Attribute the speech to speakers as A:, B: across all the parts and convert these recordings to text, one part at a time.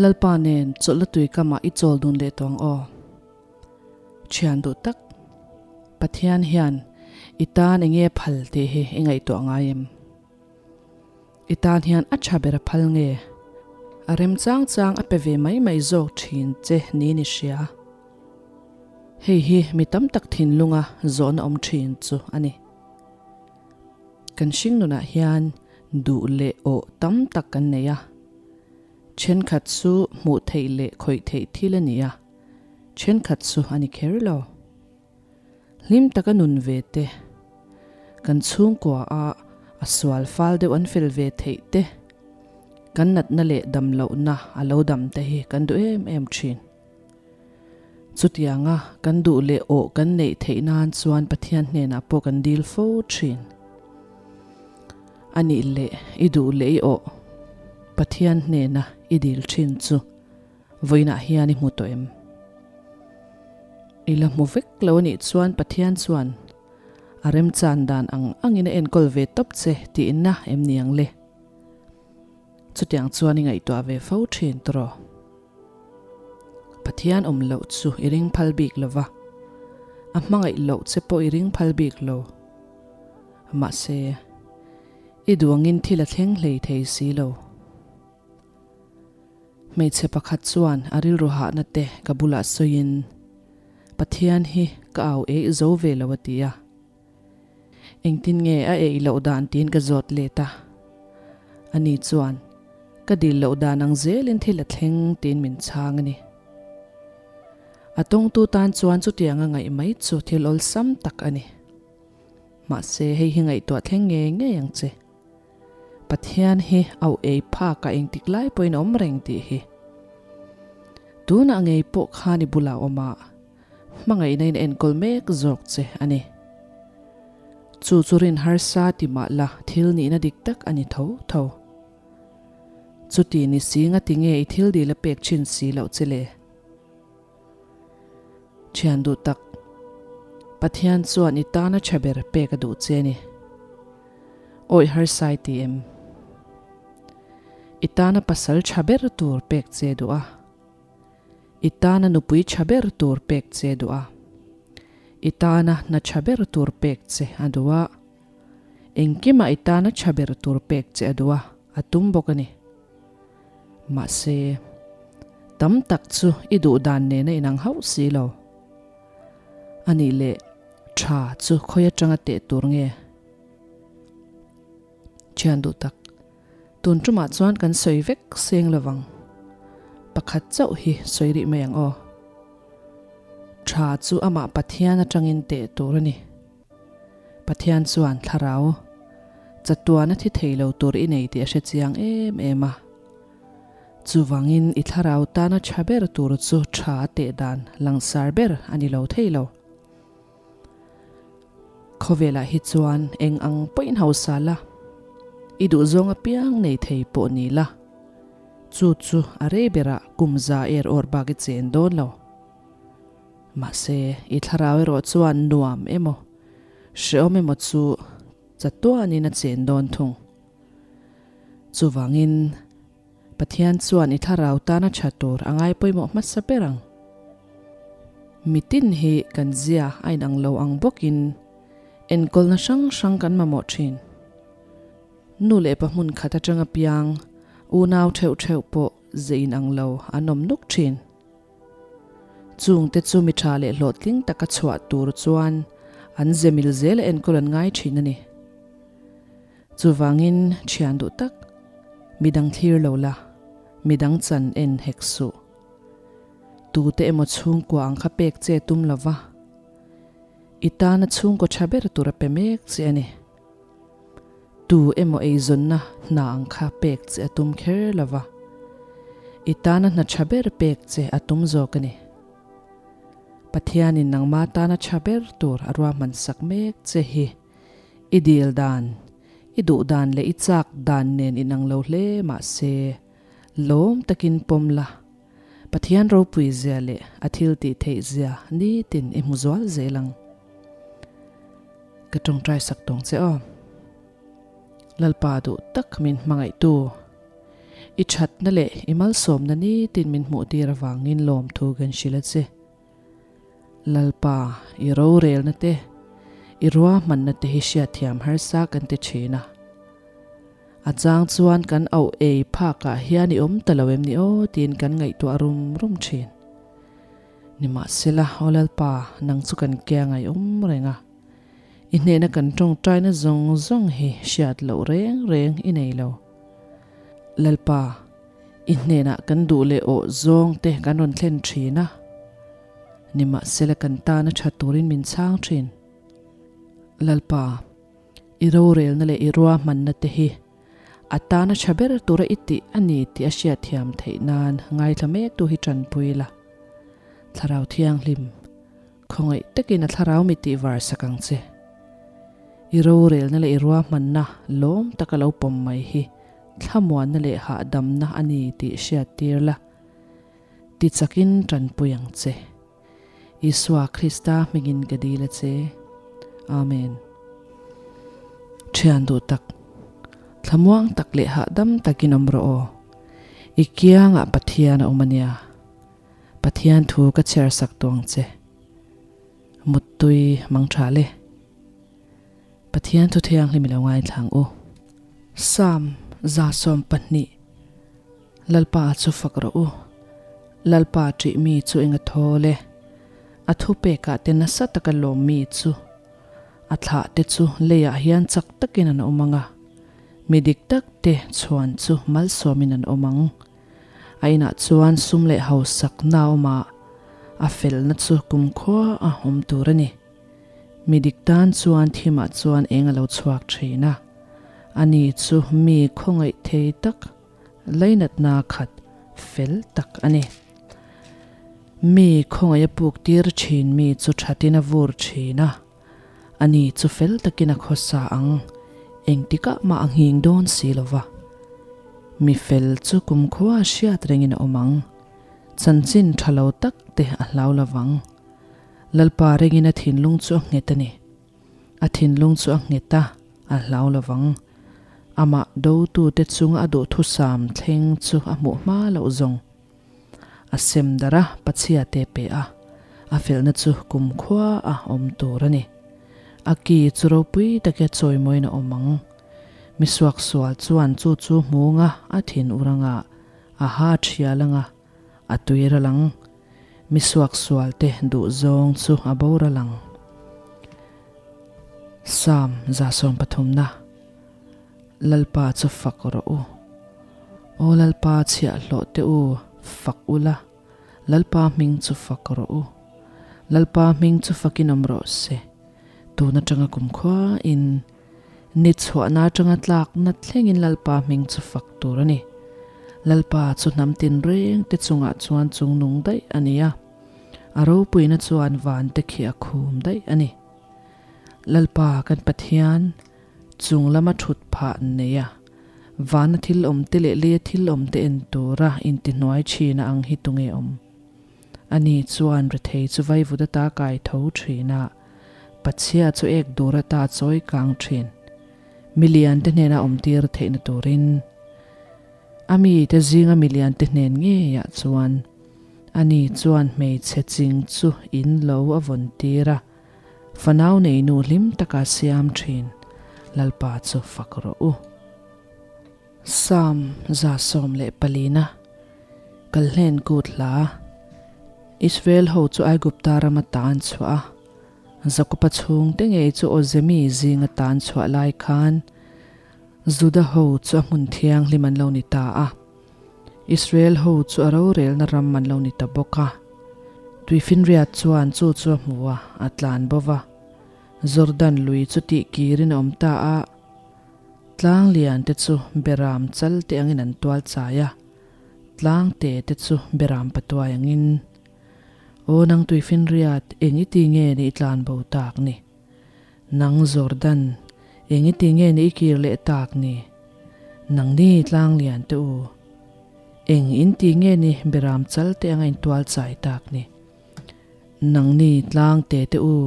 A: Lalpa nen chawlhna tui kamah i chawl dun leh tawh ang aw. Thian duh tak, Pathian hian i tan enge phal tih hi i ngaihtuah ngai em? I tan hian a tha ber a phal nge? A rem chang chang a pe ve mai mai zawk thin che niin i hria. Hei hi mi tam tak thinlunga zawhna awm thin chu a ni. Kan hring nunah hian duh leh awh tam tak kan nei a. Thenkhat chu hmuh theih leh khawih theih thil a ni a, thenkhat chu a ni kher lo. Hlim taka nun ve te, kan chhungkua a a sual fal deuh an fel ve theih te, kan natna leh dam lohna a lo dam te hi kan duh em em thin. Chutianga kan duh leh awh kan neih theih nan chuan Pathian hnenah pawh kan dil fo thin. A nih leh i duh leh i awh Pathian hnena i dil thin chu vawiinah hian i hmu tawh em? I la hmu vek lo a nih chuan Pathian chuan a remchan dan ang angin a enkawl ve tawp che tihna em ni ang le? Chutiang chuan i ngaihtuah ve fo thin tawh. Pathian awm loh chu i ring phal bik lo va, a hmangaih loh che pawh i ring phal bik lo. Mahse, i duangin thil a thleng hlei thei si lo. Hmeichhe pakhat chuan a rilru hahna te ka bulah sawiin, Pathian hi ka au eih zo ve lo a ti a. Engtin nge a eih loh dan tiin ka zawt let a. Ani chuan, Ka dil loh dan ang zelin thil a thleng tiin min chhang a ni. A tawngtu tan chuan chutianga ngaih mai chu thil awlsam tak a ni. Mahse hei hi ngaihtuah thleng ngei ngei ang che. Pathian hi auh ei phakah engtik lai pawhin a awm reng tih hi. Tunah ngei pawh khan i bulah awm a, hmangaihna in enkawl mek zawk che a ni. Chu chu rin harsa ti mah la thil nihna dik tak a ni tho tho. Chuti ni si nga ti nge i thil dil a pek thin si loh che le? Thian duh tak, Pathian chuan i tana tha ber pek a duh che a ni. Awih harsai ti em? I tana pasal tha ber tur pek che duh a. I tana nupui tha ber tur pek che duh a. I tana hna tha ber tur pek che a duh a. Engkimah i tana tha ber tur pek che a duh a, a tum bawk a ni. Mahse, tam tak chu i duh dan nena inang hauh si lo. A nih leh tha chu khawi atanga teh tur nge? Thian duh tak. Tun tumah chuan kan sawi vek seng lovang. Pakhat chauh hi sawi rih mai ang aw. Tha chu amah Pathian atangin teh tur a ni. Pathian chuan thlarau chatuan a thi thei lo tur i nei tih a hre chiang em em a. Chuvangin i thlarau tana tha ber tur chu tha teh dan langsar ber a ni lo thei lo. Khawvelah hi chuan eng ang pawhin hausa la, i duhzawng apiang nei thei pawh ni la, chu chu a rei berah kum za er awr bak i chen dawn lo. Mahse, i thlarau erawh chuan nuam emaw, hrehawm emaw chu chatuanin a chen dawn thung. Chuvangin, Pathian chuan i thlarau tana tha tur a ngai pawimawh hmasa ber ang. Mitin hi kan zia a inang lo ang bawkin enkawlna hrang hrang kan mamawh thin. Nu leh pa hmun khat atanga piang unau theuh theuh pawh ze inang lo an awm nuk thin. Chungte chu mi tha leh hlawhtling taka chhuah tur chuan an ze mil zel a enkawl an ngai thin a ni. Chuvangin thian duh tak, midang thlir lo la, midang chan en hek suh. Tute emaw chhungkua ang kha pek che tum lo va, i tana chhungkaw tha ber tur a pe mek che a ni. Tu emaw eizawnna hna ang kha pek che a tum kher lo va, i tana hna tha ber pek che a tum zawk a ni. Pathianin nangma tana tha ber tur a ruahman sak mek che hi. I dil dan, i duh dan leh i chak dan nen inang lo hle mah se, lawm takin pawm la, Pathian ropui zia leh a thil tih theih zia nitin i hmu zual zel ang. Ka tawngtai sak tawng che aw. Lalpa duh tak min hmangaihtu. I thatna leh i malsawmna nitin min hmuhtir avangin lawmthu kan hrilh a che. Lalpa, i rorelna te, i ruahmanna te hi hriatthiam harsa kan ti thin a. A chang chuan kan auh ei phakah hian i awm ta lo em ni aw tiin kan ngaihtuah rum rum thin. Nimahsela, aw Lalpa, nang chu kan ke a ngaihawm reng a. I hnehna kan tawngtaina zawng zawng hi hriat loh reng reng i nei lo. Lalpa, i hnenah kan duh leh awh zawng te kan rawn thlen thin a. Nimahsela kan tana tha turin min chhang thin. Lalpa, i rorelna leh i ruahmanna te hi a tana tha ber tura i tih a ni tih a hriatthiam theih nan ngaithla mek tu hi tanpui la. Thlarau Thianghlim. Khawngaih takin a thlarau mi tih var sak ang che. I rorelna leh i ruahmanna lawm taka lo pawm mai hi thlamuanna leh hahdamna a ni tih hriat tir la, ti chakin tanpui ang che. Isua Krista hmingin ka dil a che. Amen. Thian duh tak, thlamuang tak leh hahdam takin awm rawh aw. I kiangah Pathian a awm a nia. Pathian thu ka chhiar sak tawh ang che. Muttui mang tha le. Pathian thu thianghlim i lo ngaithla ang u. Psalm 120 Lalpa chu fak rawh u. Lalpa ṭih mi chu eng a thawl e. A thupekah te nasa taka lawm mi chu. A thlah te chu leiah hian chak takin an awm ang a. Mi dik tak te chhuan chu malsawmin an awm ang. A inah chuan sum leh hausakna a awm a, a felna chu kumkhua a awm tur a ni. Mi dik tan chuan thimah chuan eng a lo chhuak thin a, ani chu mi khawngaih thei tak, lainatna khat fel tak a ni. Mi khawngaih a puk tir thin mi chu thatin a vur thin a, ani chu fel takin a khawsa ang, engtikah mah a nghing dawn si lo va. Mi fel chu kumkhua hriat rengin a awm ang, chanchin tha lo tak te a hlau lo vang. Lalpa rengin a thinlung chu a nghet a ni. A thinlung chu a nghet a, a hlau lo vang. Amah dotute chunga a duhthusam thleng chu a hmuh hma loh zawng. A sem darh a, pachhia te pe a, a felna chu kumkhua a awm tur a ni. A ki chu ropui take chawimawiin a awm ang. Mi suaksual chuan chu chu hmunga a thin ur anga, a ha thial anga, a tui ral ang. Mi suaksual te duhzawng chu a boral ang. Psalm 130na. Lalpa chu fak rawh u. Aw Lalpa chhiahhlawh teh u, fak ula, Lalpa hming chu fak rawh u. Lalpa hming chu fakin awm rawh se. Tun atanga kumkhua in ni chhuahna atanga tlakna thlengin Lalpa hming chu fak tur a ni. Lalpa chu hnam tinreng te chungah chuan chungnung daih a ni a, a ropuina chuan vante khi a khum daih a ni. Lalpa kan Pathian, Chung lama thut phah an nei a, vana thil awm te leh leia thil awm te en tura intihnuai thin a ang hi tunge awm? Ani chuan rethei chu vaivut ata kai tho thin a, pachhia chu ek dur ata chawi kang thin. Milian te hnena awm tir theihna turin. A mite zinga milian te hnen ngeiah chuan ani chuan hmeichhe ching chu in lo a vawn tir a. Fanau nei nu hlim taka siam thin Lalpa chu fak rawh u. Psalm 114-na Kalhlen kut hla Israel ho chu Aigupta rama tan chhuah a, Jakoba chhungte ngei chu Awzemi zinga tan chhuah lai khan Juda ho chu a hmun thianghlim an lo ni ta a. Israel ho chu a rorelna ram an lo ni ta bawk a. Tuifinriat chuan chu chu a hmu a, a tlan bo va. Jordan lui chu tih kirin a awm ta a, tlang lian te chu beram chal te angin an tual chai a, tlang te te chu beram patuai angin. Aw nang Tuifinriat, eng i ti nge ni i tlan bo tak ni? Nang Jordan, eng i ti nge ni i kir leh tak ni? Nangni tlang lian te u, eng in ti nge ni beram chal te anga in tual chai tak ni? Nangni tlang te te u,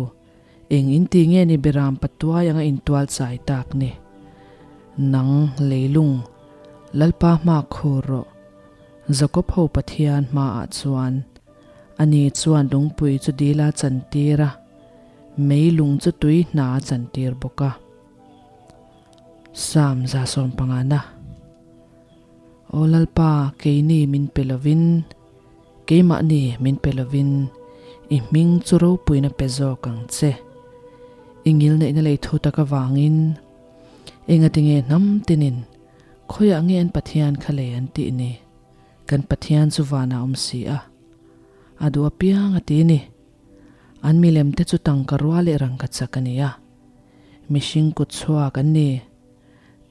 A: eng in ti nge ni beram patuai anga in tual chai tak ni? Nang leilung, Lalpa hma khur rawh. Jakob ho Pathian hmaah chuan ani chuan lungpui chu dil a chantir a, mei lung chu tui hna a chantir bawk a. Psalm 150 na. Aw Lalpa, keini min pe lovin, keimahni min pe lovin, i hming chu ropuina pe zawk ang che. I ngilneihna lei thu tak avangin, engatinge hnam tinin khawiah nge an Pathian kha lei an tih ni? Kan Pathian chu vanah a awm si a, a duh apiang a ti ni. An milemte chu tangka rua leh rangkachak a ni a, mihring kut chhuak an ni.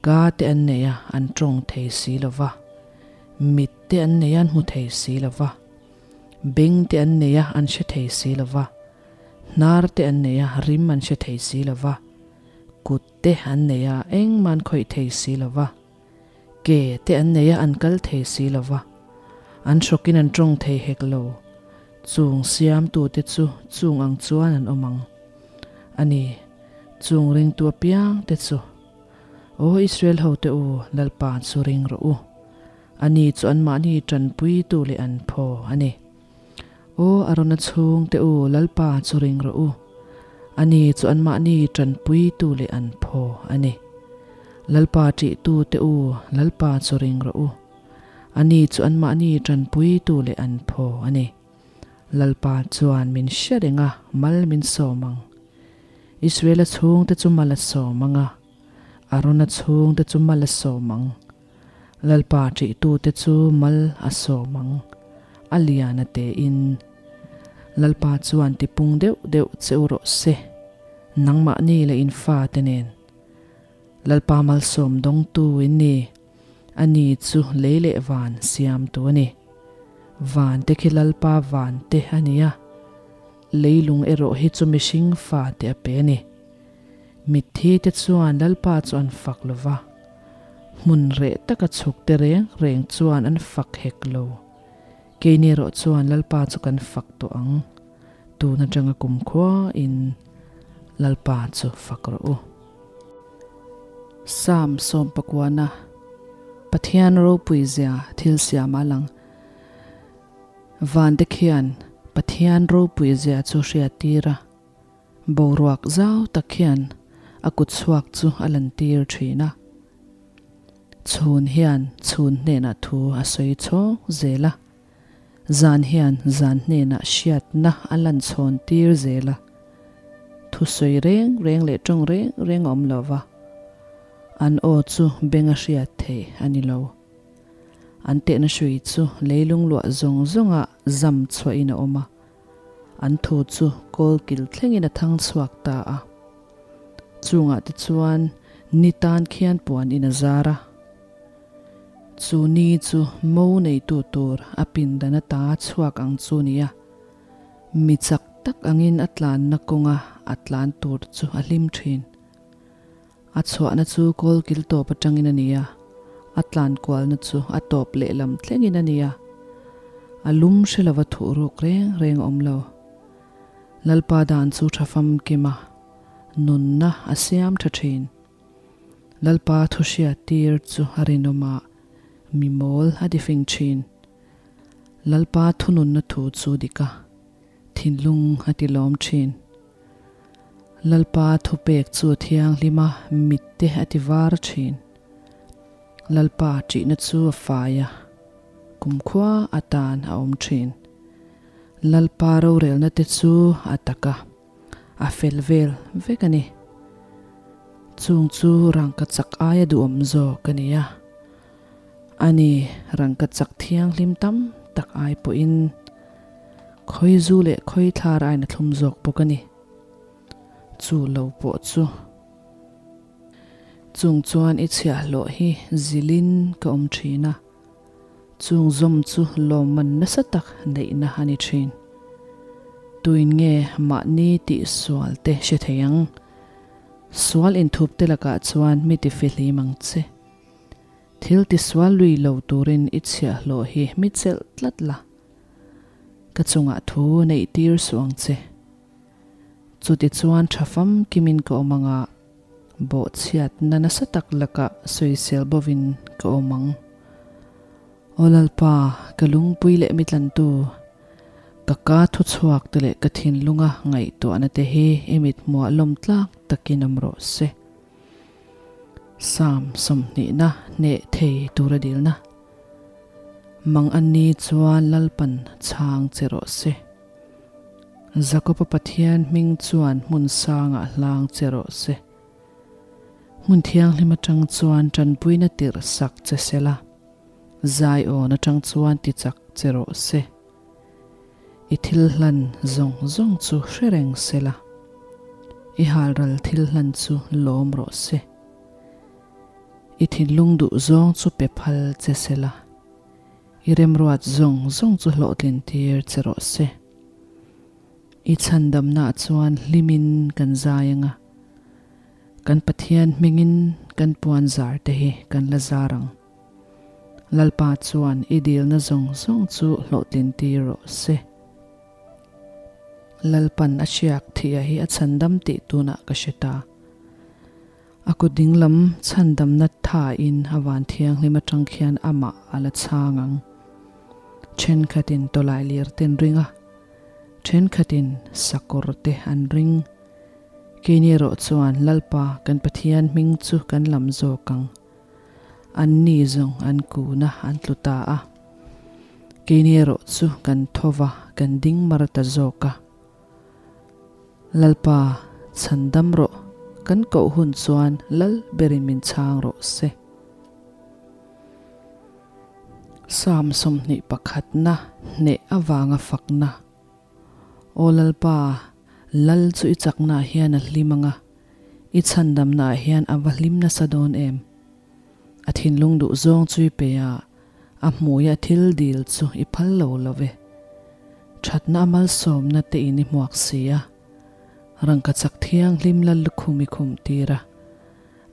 A: Ka te an nei a, an tawng thei si lo va. Mit te an nei a, an hmu thei si lo va. Beng te an nei a, an hre thei si lo va. Hnar te an nei a, rim an hre thei si lo va. Kut te an nei a, engmah an khawih thei si lo va. Ke te an nei a, an kal thei si lo va. An hrawkin an tawng thei hek lo. Chung siamtute chu chung ang chuan an awm ang. A ni, chung ringtu apiang te chu. Aw Israel hote u, Lalpa chu ring rawh u. Ani chu anmahni tanpuitu leh an phaw a ni. Aw Arona chhungte u, Lalpa chu ring rawh u. Ani chu anmahni tanpuitu leh an phaw a ni. Lalpa ṭihtute u, Lalpa chu ring rawh u. Ani chu anmahni tanpuitu leh an phaw a ni. Lalpa chuan min hre reng a, mal min sawm ang. Israela chhungte chu mal a sawm ang a, Arona chhungte chu mal a sawm ang. Lalpa ṭihtute chu mal a sawm ang, a lian a tein. Lalpa chuan tipung deuh deuh che u rawh se, nangmahni leh in fate nen. Lalpa malsawm dawngtu in ni. Ani chu lei leh van siamtu a ni. Van te khi Lalpa van te a ni a, leilung erawh hi chu mihring fa te a pe a ni. Mitthi te chuan Lalpa chu an fak lo va, hmun reh taka chhuk te reng reng chuan an fak hek lo. Keini erawh chuan Lalpa chu kan fak tawh ang. Tun atanga kumkhua in Lalpa chu fak rawh u. Psalm sawmpakuana Pathian ropui zia thil siam a lang. Vante khian Pathian ropui zia chu hriat tir a, boruak zau tak hian a kut chhuak chu a lan tir thin a. Chhun hian chhun hnenah thu a sawi chhawng zel a. Zan hian zan hnenah hriatna a lan chhawn tir zel a, thusawi reng reng leh tawng reng reng a awm lo va, an aw chu beng a hriat theih a ni lo. An tehna hrui chu leilung luah zawng zawngah zam chhuahin a awm a, an thu chu kawlkil thlengin a thang chhuak ta a. Chungah te chuan ni tan khian puan in a zar a. Chu ni chu mo neitu tur a pindan ata chhuak ang chu nia. Mi chak tak angin a tlanna kawnga a tlan tur chu a hlim thin. A chhuahna chu kawlkil tawp atangin a ni a, a tlan kualna chu a tawp lehlam thlengin a ni a. A lum hre lova thuh ruk reng reng a awm lo. Lalpa dan chu tha famkim a, nunna a siam tha thin. Lalpa thuhriat tir chu a rinawm a, mi mawl a difing thin. Lalpa thununna thu chu dik a, thinlung a ti lawm thin. Lalpa thupek chu a thianghlim a, mitte a ti var thin. Lalpa ṭihna chu a fai a, kumkhua atan a awm thin. Lalpa rorelna te chu a tak a. A fel vel vek a ni. Chung chu rangka chak aia duhawm zawk a ni a. A ni, rangka chak thianghlim tam tak ai pawhin khawi zu leh khawi thlar aiin a thlum zawk bawk a ni. Chu lo pawh chu chung chuan i chhiahhlawh hi zilin ka awm thin a. Chung zawm chu lawmman nasa tak neihna a ni thin. Tuin nge mahni tih sual te hre thei ang? Sual inthup te lakah chuan mi ti fihlim ang che. Thil ti sual lui lo turin i chhiahhlawh hi mi chelh tlat la. Ka chungah thu neih tir suh ang che. Chutichuan tha famkimin ka awm anga bawhchhiatna nasa tak lakah sawisel bovin ka awm ang. Aw Lalpa, ka lungpui leh mi tlantu, ka ka thuchhuak te leh ka thinlunga ngaihtuahna te hi i mithmuah lawm tlak takin awm rawh se. Psalm sawmhnihna hneh thei tura dilna. Mang an ni chuan Lalpan chhang che rawh se. Jakoba Pathian hming chuan hmun sangah hlang che rawh se. Hmun thianghlim atang chuan tanpuina tirh sak che se la, zaiawn atang chuan ti chak che rawh se. I thil hlan zawng zawng chu hre reng se la, i halral thil hlan chu lawm rawh se. I thinlung duh zawng chu pe phal che se la, i remruat zawng zawng chu hlawhtlin tir che rawh se. I chhandamnaah chuan hlimin kan zai ang a, kan Pathian hmingin kan puan zar te hi kan la zar ang. Lalpa chuan i dilna zawng zawng chu hlawhtlin tir rawh se. Lalpan a hriak thih-a hi a chhandam tih tunah ka hre ta. A kut dinglam chhandamna thain a van thianghlim atang khian amah a la chhang ang. Thenkhatin tawlai lir te an ring a, thenkhatin sakawr te an ring. Keini erawh chuan Lalpa kan Pathian hming chu kan lam zawk ang. Anni zawng an kun a, an tlu ta a. Keini erawh chu kan tho va, kan ding mar ta zawk a. Lalpa, chhandam rawh, kan koh hun chuan Lal berin min chhang rawh se. Psalm 21na hneh avanga fakna. Aw Lalpa, Lal chu i chaknaah hian a hlim ang a, i chhandamnaah hian a va hlim nasa dawn em? A thinlung duh zawng chu i pe a, a hmuia thil dil chu i phal lo lo ve. Thatna a malsawmna te in i hmuak si a, rangkachak thianghlim la lukhum i khum tir a.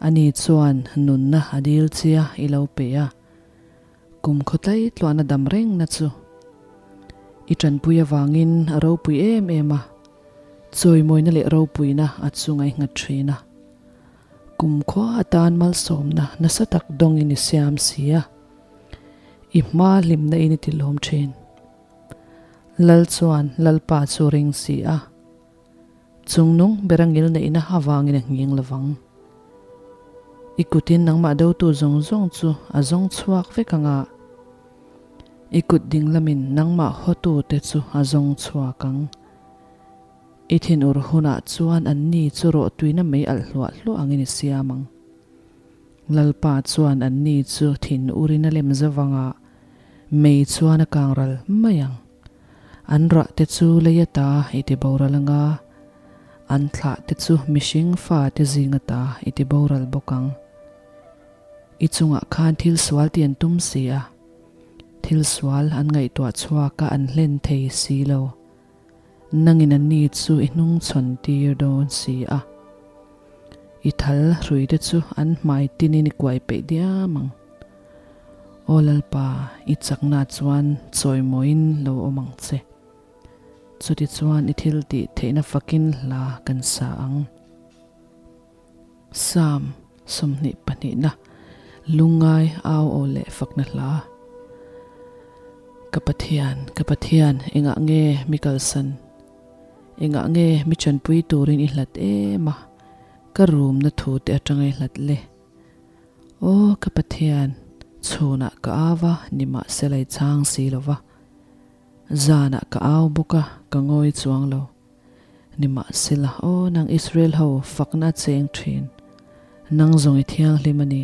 A: Ani chuan nunna a dil chia i lo pe a, kum khawtlai tluahna dam rengna chu i tanpui avangin a ropui em em a, chawimawina leh ropuina a chunga i nghat thin a. Kumkhua atan malsawmna nasa tak dawngin i siam si a, i hma hlimna in i tilawm thin. Lal chuan Lalpa chu ring si a, chungnung ber a ngilneihna avangin a nghing lovang. I kutin nangmah dotu zawng zawng chu a zawng chhuak vek ang a, i kut dinglamin nangmah hawtute chu a zawng chhuak ang. I thinur hunah chuan anni chu rawhtuina mei alh hluah hluah angin i siam ang. Lalpa chuan anni chu thinurin a lem zavang a, mei chuan a kang ral mai ang. An rah te chu lei ata i ti boral ang a, an thlah te chu mihring fa te zing ata i ti boral bawk ang. I chungah khan thil sual ti an tum si a, thil sual an ngaihtuah chhuak a an hlen thei si lo. Nangin anni chu i hnungchhawn tir dawn si a, i thal hruite chu an hmai tinin i kuai peih diam ang. Aw Lalpa, i chakna chuan chawimawiin lo awm ang che. Chutichuan i thil tih theihna fakin hla kan sa ang. Psalm 22na Lungngai au aw leh fakna hla. Ka Pathian, ka Pathian, engah nge mi kalsan? Engah nge mi chanpui turin i hlat em a? Ka rumna thu te atanga i hlat le. Aw ka Pathian, chhunah ka au a, nimahsela i chhang si lo va. Zanah ka au bawk a, ka ngawi chuang lo. Nimahsela, aw nang Israel ho, fakna a cheng thin. Nang zawng i thianghlim a ni.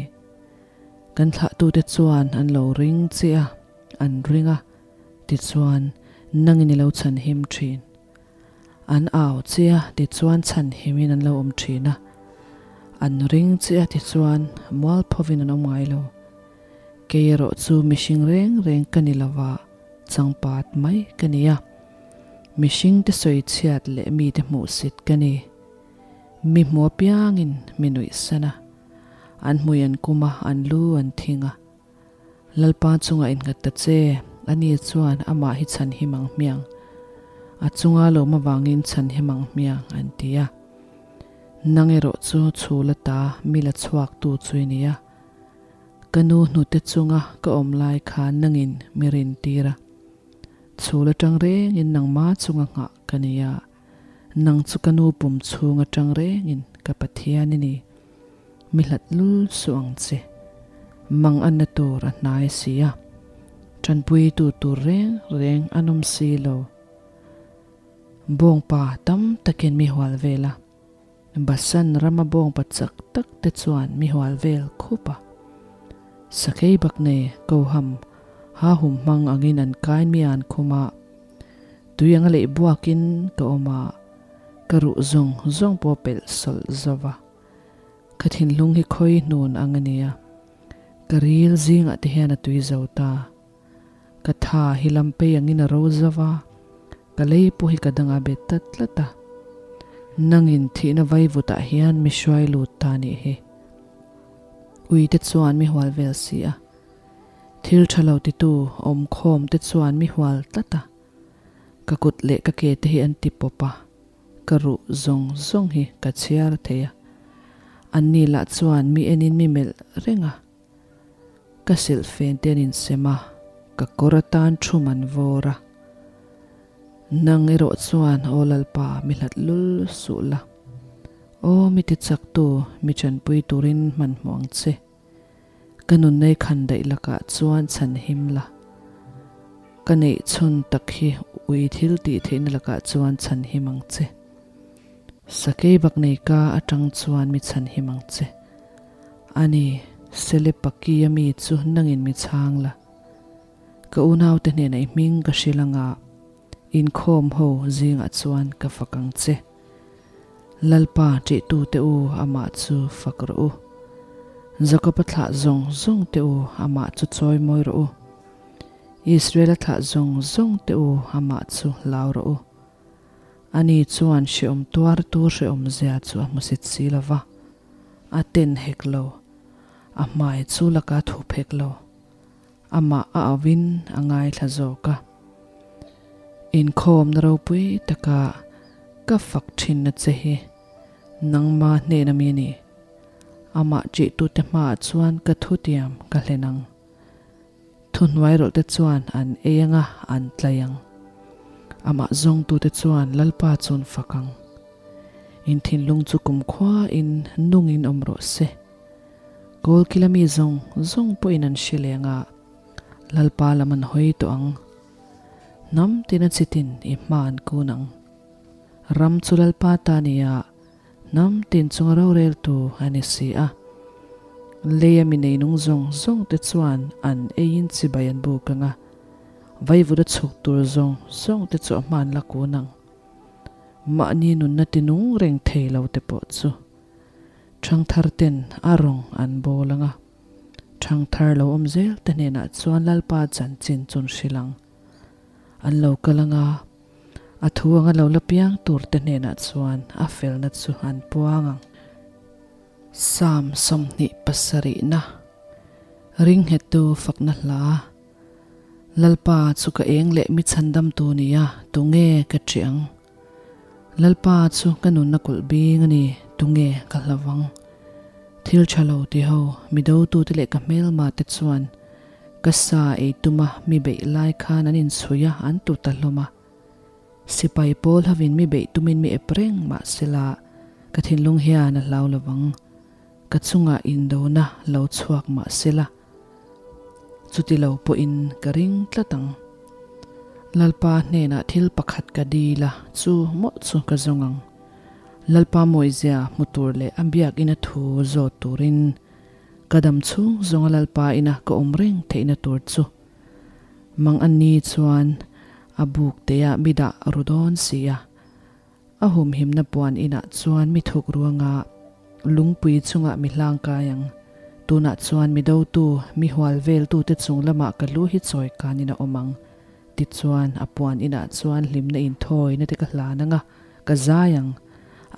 A: Kan thlahtute chuan an lo ring che a, an ring a, tichuan nangin i lo chhanhim thin. An au che a, tichuan chhanhimin an lo awm thin a. An ring che a, tichuan mualphovin an awm ngai lo. Kei erawh chu mihring reng reng ka ni lova, changpat mai ka ni a. Mihringte sawi chhiat leh mite hmuhsit ka ni. Mi hmu apiangin mi nuihsan a, an hmui an kum a, an lu an thing a. Lalpa chungah innghat ta che, ani chuan amah hi chhanhim ang hmiang, a chunga lawm avangin chhanhim ang hmiang, an ti a. Nang erawh chu chhul ata mi la chhuaktu chu i ni a. Ka nu hnute chunga ka awm lai khan nangin mi rintir a. Chhul atang rengin nangma chunga nghah ka ni a, nang chu ka nu pum chhung atang rengin ka Pathian i ni. Mi hlat lul suh ang che. Mang anna tur a hnai si a, tanpuitu tur reng reng an awm si lo. Bawngpa tam takin mi hual vel a. Basan rama bawngpa chak tak te chuan mi hual vel khup a. Sakei bak nei Koham ha hum hmang angin an kai mi an khum a. Tui anga leih buakin ka awm a, ka ruh zawng zawng pawh pelh sawlh zo va. Ka thinlung hi khawi hnun ang a nia. Ka ril zingah te hian a tui zo ta. Ka tha hi lampei angin a ro zo va, ka lei pawh hi ka dang a bet tlat tlat a. Nangin thihna vaivutah hian mi hruai lut ta nih hi. Ui te chuan mi hual vel si a. Thil tha lo titu awmkhawm te chuan mi hual tlat a. Ka kut leh ka ke te hi an ti pawp a. Ka ruh zawng zawng hi ka chhiar thei a. Anni lah chuan mi enin mi melh reng a. Ka silhfen te an insem a, ka kawr atan thum an vawr a. Nang erawh chuan aw Lalpa mi hlat lul suh la. Aw mi tichaktu mi chanpui turin hmanhmawh ang che. Ka nunnei khan daih lakah chuan chhan him la. Ka neih chhun tak hi ui thil tih theihna lakah chuan chhan him ang che. Sakei bak nei ka atang chuan mi chhan him ang che. Ani, Selepaki a mi chu nangin mi chhang la. Ka unaute hnenah i hming ka hrilh anga inkhawm ho zingah chuan ka fak ang che. Lalpa ṭihtute u amah chu fak rawh u. Jakob-a thlah zawng zawng te u amah chu chawi mawi rawh u. Israel-a thlah zawng zawng te u amah chu hlau rawh u. Ani chuan hreawm tuartu hreawm zia chu a hmusit si lo va, a ten hek lo, a hmai chu laka thup hek lo. Amah a auin a ngaithla zawk a. Inkhawmna ropui taka ka fak thinna che hi nangma hnena mi ni. Amah ṭihtute hmaah chuan ka thutiam ka hlen ang. Thuhnuai rawlhte chuan an ei anga an tlai ang. Amah zawngtute chuan Lalpa chu an fak ang. In thinlung chu kumkhuain nungin awm rawh se. Kawlkila mi zawng zawng pawhin an hre leng a, Lalpa lam an hawi tawh ang. Hnam tina chitin i hma an kun ang. Ram chu Lalpa ta ni a, hnam tin chunga roreltu a ni si a. Leia mi neinung zawng zawng te chuan an eiin chibai an buk ang a, vaivut a chhuk tur zawng zawng te chu a hma an la kun ang. Mahni nunna tinung reng thei lo te pawh chu. Ṭhangthar ten a rawng an bawl ang a, ṭhangthar lo awm zel te hnenah chuan Lalpa chanchin chun hrilh ang. An lo kal ang a, a thu anga lo la piang tur te hnenah chuan a felna chu an puang ang. Psalm 27na Ringnghettu fakna hla Lalpa chu ka eng leh mi chhandamtu nia, tunge ka ṭih ang? Lalpa chu ka nunna kulh bing a ni, tunge ka hlavang? Thil tha lo ti ho, mi dotute leh ka hmelma te chuan ka sa ei tuma mi beih lai khan an inchhui a, an tu ta hlawm a. Sipai pawl hovin mi beih tumin mi ep reng mahsela ka thinlung hian a hlau lovang. Ka chungah indona lo chhuak mahsela Chuti lo pawhin ka ring tlat ang. Lalpa hnenah thil pakhat ka dil a, chu mawlh chu ka zawng ang. Lalpa mawizia hmu tur leh a biakina thu zawt turin ka dam chhung zawnga Lalpa ina ka awm reng theihna tur chu mang a ni chuan a buk teah mi dah ru dawn si a. A humhimna puan inah chuan mi thuk ruanga lungpui chungah mi hlang kai ang. Tunah chuan mi dotu, mi hual veltute chung lamah ka lu hi chawi kanin a awm ang. Tichuan, a puan inah chuan hlimna inthawina te ka hlan ang a, ka zai ang.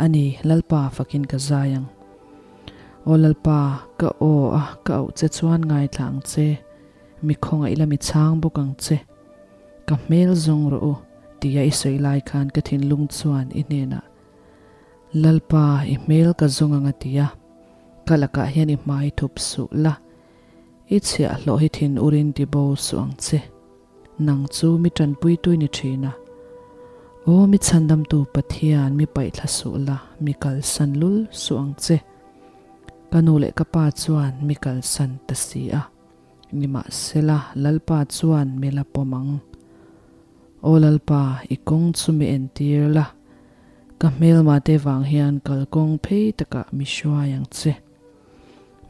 A: A ni, Lalpa fakin ka zai ang. Aw Lalpa, ka aw a, ka auh che chuan ngaithla ang che. Mi khawngaih la mi chhang bawk ang che. Ka hmel zawng rawh u, tia i sawi lai khan ka thinlung chuan i hnenah, Lalpa, i hmel ka zawng ang a ti a, ka lakah hian i hmai thup suh la. I chhiahhlawh hi thin urin ti bo suh ang che. Nang chu mi tanpuitu i ni thin a. Aw mi chhandamtu Pathian mi paihthla suh la, mi kalsan lul suh ang che. Ka nu leh ka pa chuan mi kalsan ta si a. Nimahsela Lalpa chuan mi la pawm ang. Aw Lalpa, i kawng chu mi entir la, ka hmelmate vang hian kalkawng phei takah mi hruai ang che.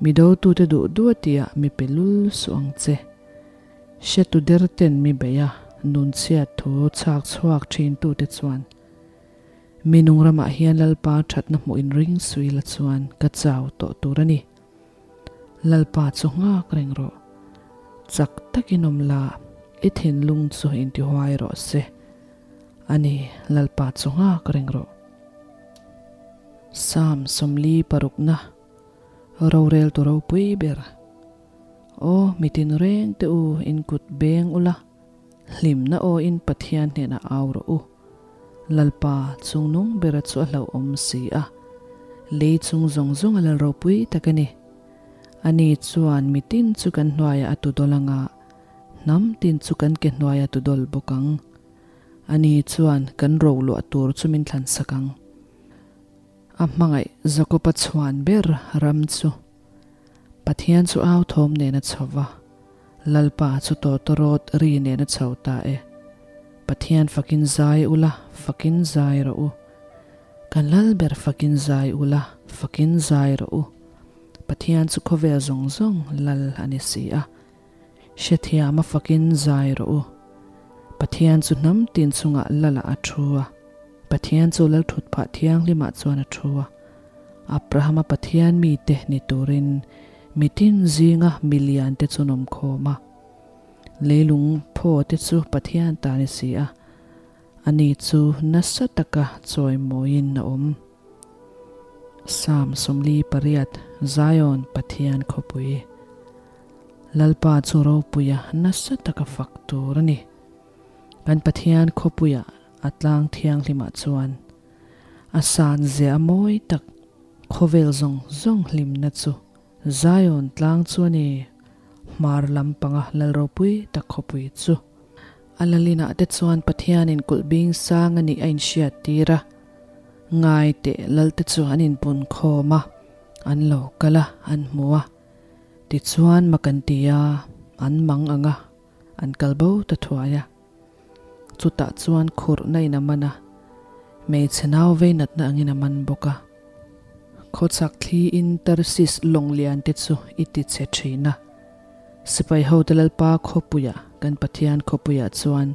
A: Mi dotute duh duh a tihah mi pe lul suh ang che. Hretu derten mi beih a, nunchhiat thu chhak chhuak thintute chuan, Mi nung ramah hian Lalpa thatna hmuh inring sui la chuan ka chau tawh tur a ni. Lalpa chu nghak reng rawh. Chak takin awm la, i thinlung chu intihuai rawh se. A ni, Lalpa chu nghak reng rawh. Psalm 46 Rorel tu ropui ber. Aw, mitin reng te u, in kut beng ula, hlimna aw in Pathian hnenah au rawh u. Lalpa, chungnung bera chu a hlauhawm si a, lei chung zawng zawng a lal ropui tak a ni. Ani chuan mitin chu kan hnuaiah a tudawl ang a, hnam tin chu kan ke hnuaiah a tudawl bawk ang. Ani chuan kan roluah tur chu min thlansak ang. A hmangaih Jakob-a chhuan ber ram chu Pathian chu au thawm nen a chho va, Lalpa chu tawtawrawt ri nen a chho ta e. Pathian fakin zai ula, fakin zai rawh u. Kan lal ber fakin zai ula, fakin zai rawh u. Pathian chu khawvel zawng zawng lal a ni si a. Hrethiam a fakin zai rawh u. Pathian chu hnam tin chungah lalah a thu a. Pathian chu lalthut phah thianghlimah chuan a thu a. Abrahama Pathian mite ni turin mitin zinga milian te chu an awm khawm a. Leilung phaw te chu Pathian ta ni si a, ani chu nasa taka chawimawiin a awm. Psalm 48, Zion Pathian khawpui. Lalpa chu ropuia nasa taka fak tur a ni. Kan Pathian khawpuia a tlang thianghlimah chuan a san zia a mawi tak khawvel zawng zawng hlimna chu Zion tlang chu a ni. Hmar lampanga lal ropui tak khawpui chu. A lalinah te chuan Pathianin kulh bing sang a nih a inhriat tir a. Ngai teh lalte chu an inpun khawm a, an lo kal a, an hmu a. Tichuan mak an ti a, an mang ang a, an kal bo ta thuai a. Chutah chuan khurhna in a man a, hmeichhe nau vei natna angin a man bawk a. Khawchhak thliin Tarsis lawng lian te chu i ti chhe thin a. Sipai hote Lalpa khawpuiah, kan Pathian khawpuiah chuan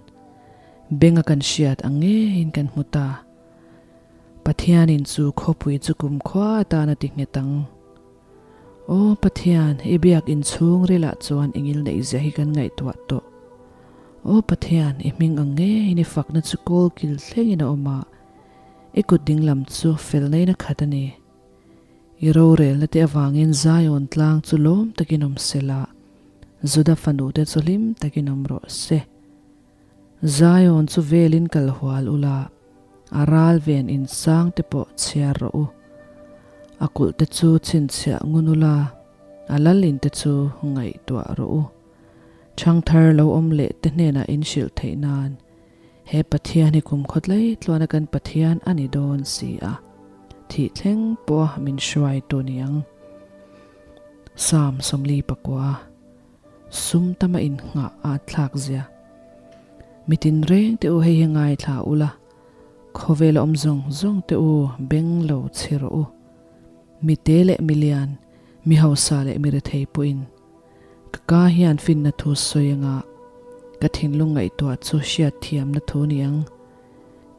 A: benga kan hriat ang ngeiin kan hmu ta. Pathianin chu khawpui chu kumkhua atan a ti nghet ang. Aw Pathian, i biak inchhung rilah chuan i ngil neih zia hi kan ngaihtuah tawh. Aw Pathian, i hming ang ngeiin i fakna chu kawl kil thlengin a awm a, i kut dinglam chu fel neiin a khat a ni. I rorelna te avangin Zion tlang chu lawm takin awm se la, Juda fanute chu hlim takin awm rawh se. Zion chu velin kal hual ula, a ral ven insang te pawh chhiar rawh u. A kulh te chu chhinchhiah ngun ula, a lal in te chu ngaihtuah rawh u. Thangthar lo awm leh te hnenah in hrilh theih nan, he Pathian hi kum khawtlai tluana kan Pathian a ni dawn si a, thih thleng pawha min hruaitu ni ang. Psalm 49. Sum tama innghah a thlak zia. Mitin reng te u hei hi ngaithla ula, khawvel a awm zawng zawng te u beng lo chhe rawh u. Mi te leh mi lian, mi hausa leh mi rethei pawhin ka ka hian finna thu sawi anga ka thinlung ngaihtuah chu hriat thiamna thu ni ang.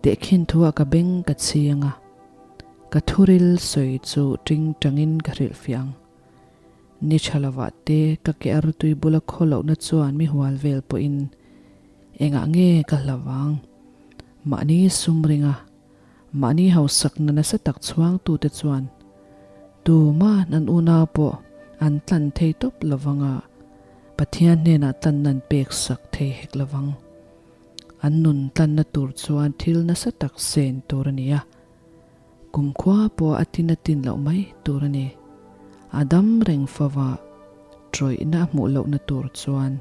A: Tehkhin thu ah ka beng ka chhi anga ka thuril sawi chu ting tangin ka hrilhfiah ang. Ni tha lovah te ka ke artui bula khaw lohna chuan mi hual vel pawhin engah nge ka hlau vang? Mahni sum ringa mahni hausakna nasa tak chhuangtute chuan tuman an unau pawh an tlan thei tawp lovang a, Pathian hnenah tlanna an pek sak thei hek lovang. An nun tlanna tur chuan thil nasa tak sen tur a ni a. Kumkhua pawh a tin a tin loh mai tur a ni. A dam reng fo va. ṭawihna a hmuh lohna tur chuan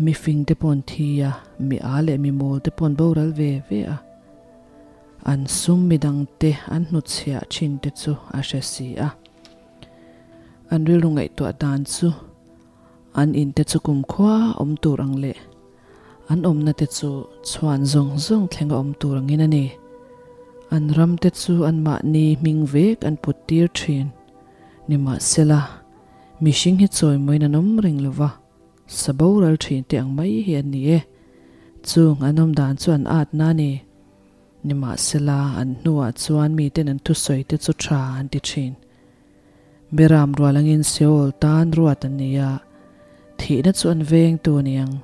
A: mi fing te paw'n thi a, mi â leh mi mawl te paw'n boral ve ve a. An sum midangte an hnutchhiah ṭhin te chu a hre si a. An rilru ngaihtuah dan chu an in te chu kumkhua awm tur ang leh an awmna te chu chhuan zawng zawng thleng a awm tur angin a ni. An ram te chu anmahni hming vek an put tir thin. Nimahsela, mihring hi chawimawiin an awm reng lo va, sa boral thin te ang mai hi an ni e. Chung an awm dan chu an atna a ni. Nimahsela, an hnuah chuan miten an thusawi te chu tha an ti thin. Beram rual angin Seol tan ruat an ni a, thihna chu an vengtu a ni ang.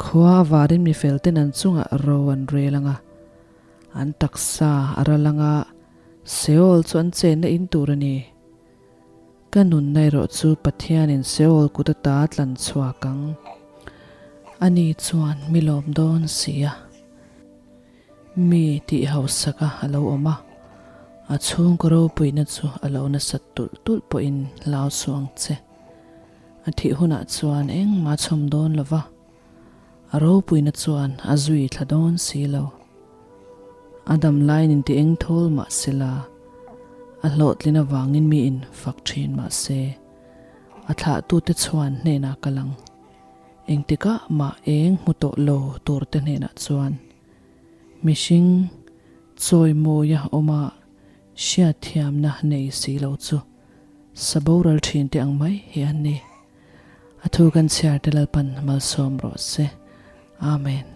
A: Khua a varin mi felten an chungah ro an rel ang a, an taksa a ral ang a, Seol chu an chenna in tur a ni. Ka nunna erawh chu Pathianin Seol kut ata tlan chhuak ang. Ani chuan mi lawm dawn si a. Mi tih hausak a a lo awm a, a chhungkaw ropuina chu a lo nasat tulh tulh pawhin hlau suh ang che. A thih hunah chuan engmah a chhawm dawn lo va, a ropuina chuan a zui thla dawn si lo. A dam laiin inti eng thawl mah se la, a hlawhtlin avangin miin fak thin mah se, a thlahtute chuan hnenah ka lang. Engtikah mah eng hmu tawh lo turte hnenah chuan mihring chawimawia awma hriatthiamna nei si lo chu sa boral thin te ang mai hi an ni. A thu kan chhiar te Lalpan malsawm rawh se. Amen.